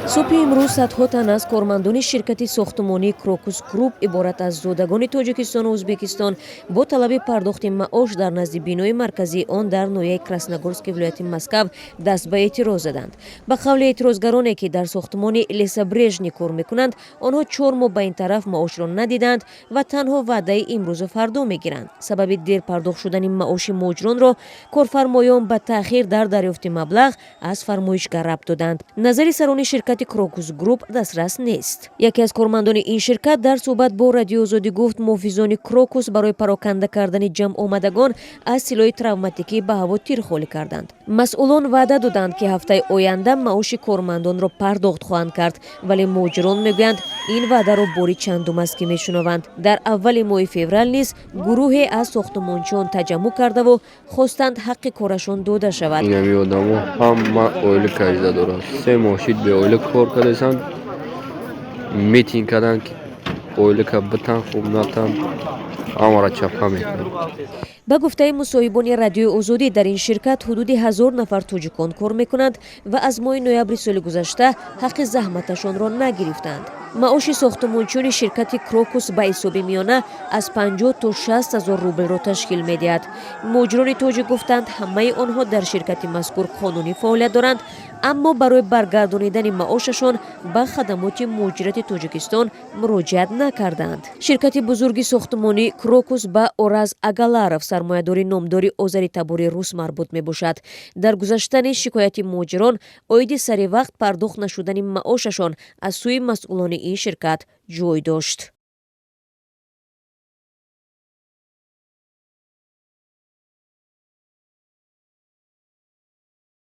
Субҳи имрӯз садҳо тан аз кормандони ширкати сохтмонии «Крокус Груп», иборат аз зодагони Тоҷикистону Ӯзбекистон, бо талаби пардохти маош дар назди бинои марказии он дар ноҳияи Красногорски вилояти Москав даст ба эътироз заданд. Ба қавли эътирозгароне, ки дар сохтмони «Лесобрежный» кор мекунанд, онҳо 4 моҳ ба ин тараф маошро надиданд ва танҳо ваъдаи имрӯзу фардо мегиранд. Сабаби дер пардохт шудани маоши муҳоҷиронро корфармоён ба таъхир дар дарёфти маблағ аз фармоишгар рабт доданд. Назари сарони ширкати «Крокус Груп» дастрас нест. Яке аз кормандони ин ширкат дар суҳбат бо Радиои Озодӣ гуфт, муҳофизони «Крокус» барои пароканда кардани ҷамъомадагон аз силоҳи травматикӣ ба ҳаво тир холӣ карданд. Масъулон ваъда доданд, ки ҳафтаи оянда маоши кормандонро пардохт хоҳанд кард, вале муҳоҷирон мегӯянд, ин ваъдаро бори чандум аст, ки мешунаванд. Дар аввали моҳи феврал низ гурӯҳе аз сохтмончиён таҷаммӯъ кардаву хостанд, ҳаққи корашон дода шавад. Инами одамо ҳама ойлик кажда дорад. 3 моҳ шид, беойлик кор кардесанд. Митинг карданд, ки ойлика битан, хуб натан, ҳамаро чапа мекунанд. Ба гуфтаи мусоҳибони Радиои Озодӣ, дар ин ширкат ҳудуди 1000 нафар тоҷикон кор мекунанд ва аз моҳи ноябри соли гузашта ҳаққи заҳматашонро нагирифтанд. Маоши сохтмончиёни ширкати «Крокус» ба ҳисоби миёна аз 50 то 60 ҳазор рублро ташкил медиҳад. Муҳоҷирони тоҷик гуфтанд, ҳамаи онҳо дар ширкати мазкур қонунӣ фаъолият доранд, аммо барои баргардонидани маошашон ба хадамоти муҳоҷирати Тоҷикистон муроҷиат накарданд. Ширкати бузурги сохтмонӣ «Крокус» ба Ораз Агаларов, сармоядори номдори озаритабори рус, марбут мебошад. Дар гузашта низ шикояти муҳоҷирон оиди сари вақт пардохт нашудани маошашон аз сӯи масъулони ин ширкат ҷой дошт.